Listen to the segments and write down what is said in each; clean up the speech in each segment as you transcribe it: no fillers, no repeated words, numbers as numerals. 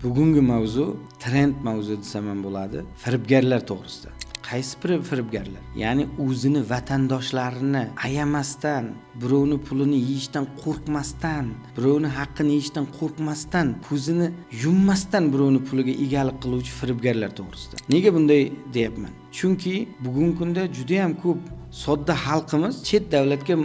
Bugungi mavzu trend mavzu desam ham bo'ladi. Firibgarlar to'g'risida. Qaysi firibgarlar? Ya'ni o'zini vatandoshlarini ayamasdan, birovni pulini yeyishdan qo'rqmasdan, birovni haqqini yeyishdan qo'rqmasdan, ko'zini yummasdan birovni puliga egalik qiluvchi firibgarlar to'g'risida. Nega bunday deyapman? Chunki bugungi kunda juda ham ko'p sodda xalqimiz chet davlatga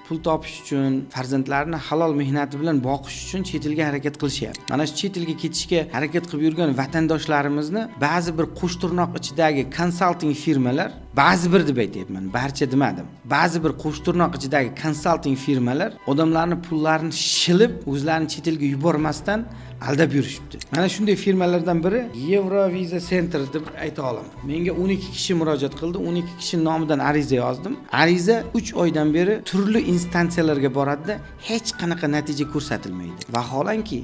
pul topish uchun, farzandlarini halol mehnati bilan boqish uchun chet elga harakat qilishyapti. Mana shu chet elga ketishga harakat qilib yurgan vatandoshlarimizni ba'zi bir qo'shtirnoq ichidagi konsalting firmalar, ba'zi bir deb aytyapman, barcha demadim. Ba'zi bir qo'shtirnoq ichidagi konsalting firmalar odamlarni pullarini shilib, o'zlarini chet elga yubormasdan aldab yurishibdi. Mana shunday firmalardan biri Euro Visa Center deb ayta olaman. Menga 12 kishi murojaat qildi, 12 kishi nomidan ariza yozdim. Ariza 3 oydan beri turli instansiyalarga boradida, hech qanaqa natija ko'rsatilmaydi. Vaholanki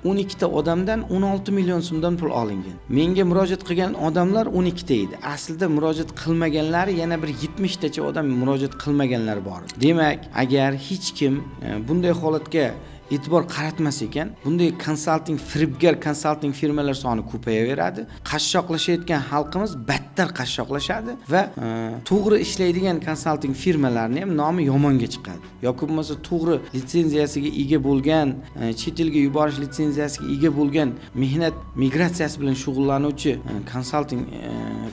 12 ta odamdan 16 million so'mdan pul olingan. Menga murojaat qilgan odamlar 12 ta edi. Aslida murojaat qilmaganlari yana bir 70 tacha odam murojaat qilmaganlar bor. Demak, agar hech kim bunday holatga e'tibor qaratmas ekan, bunday konsalting, firibgar konsalting firmalar soni ko'payaveradi. Qashshoqlashayotgan xalqimiz battar qashshoqlashadi va to'g'ri ishlaydigan konsalting firmalarni ham nomi yomonga chiqadi. Yoki bo'lmasa to'g'ri litsenziyasiga ega bo'lgan, chet elga yuborish litsenziyasiga ega bo'lgan mehnat migratsiyasi bilan shug'ullanuvchi konsalting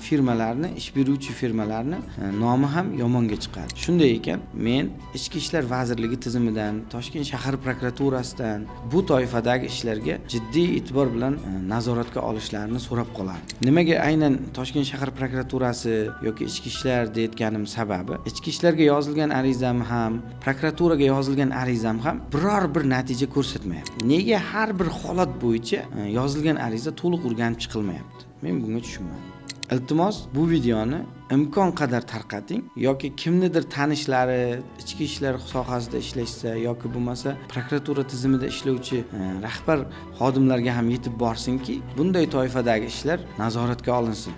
firmalarni, ish beruvchi firmalarni nomi ham yomonga chiqadi. Shunday ekan, men Ichki ishlar vazirligi tizimidan, Toshkent shahar prokuraturasidan bu toifadagi ishlarga jiddiy e'tibor bilan nazoratga olishlarini so'rab qolardim. Nimaga aynan Toshkent shahar prokuraturasi yoki ichki ishlar deyotganim sababi, ichki ishlarga yozilgan arizam ham, prokuraturaga yozilgan arizam ham biror bir natija ko'rsatmayapti. Nega har bir holat bo'yicha yozilgan ariza to'liq o'rganib chiqilmayapti? Men bunga tushunmadim. Iltimos, bu videoni imkon qadar tarqating yoki kimnidir tanishlari ichki ishlar sohasida ishlashsa yoki bo'lmasa prokuratura tizimida ishlovchi rahbar xodimlarga ham yetib borsinki, bunday toifadagi ishlar nazoratga olinsin.